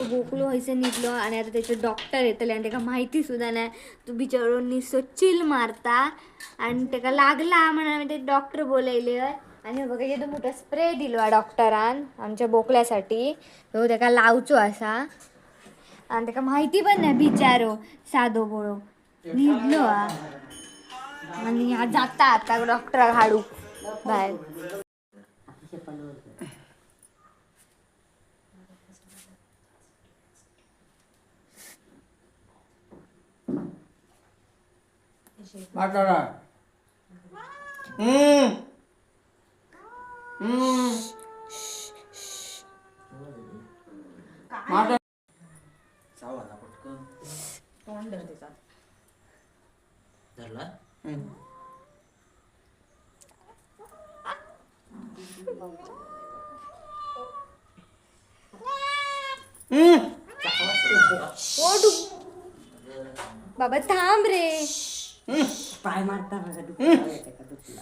बोकलो हयसर न्हिदलो आणि आता त्याचे डॉक्टर येतले आणि ताका माहिती सुद्धा नाही. तो बिचारो निसो चिल मारता आणि ताका लागला म्हणून ते डॉक्टर बोलयले. आणि बघा येदो मोठो स्प्रे दिलो डॉक्टरान आमच्या बोकल्यासाठी, तो ताका लावचो असा. आणि ताका माहिती पण नाही बिचारो, साधो बोळो न्हिदलो हा. आणि हा जाता आता डॉक्टराक हाडूक भायर. मातारा. माता. चावला पटकन. तोंड धर त्याचा. धरला. बाबा थांब रे. पाय मारता बघा, दुखला का दुखला.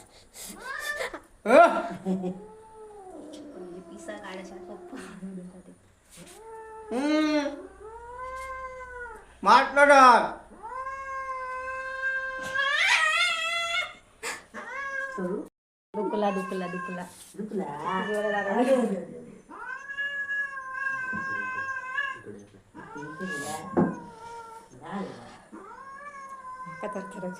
पिसा काढायचा सोपं. मातारा. दुखला दुखला दुखला. दुखला. इकडे इकडे. का तर खरंच.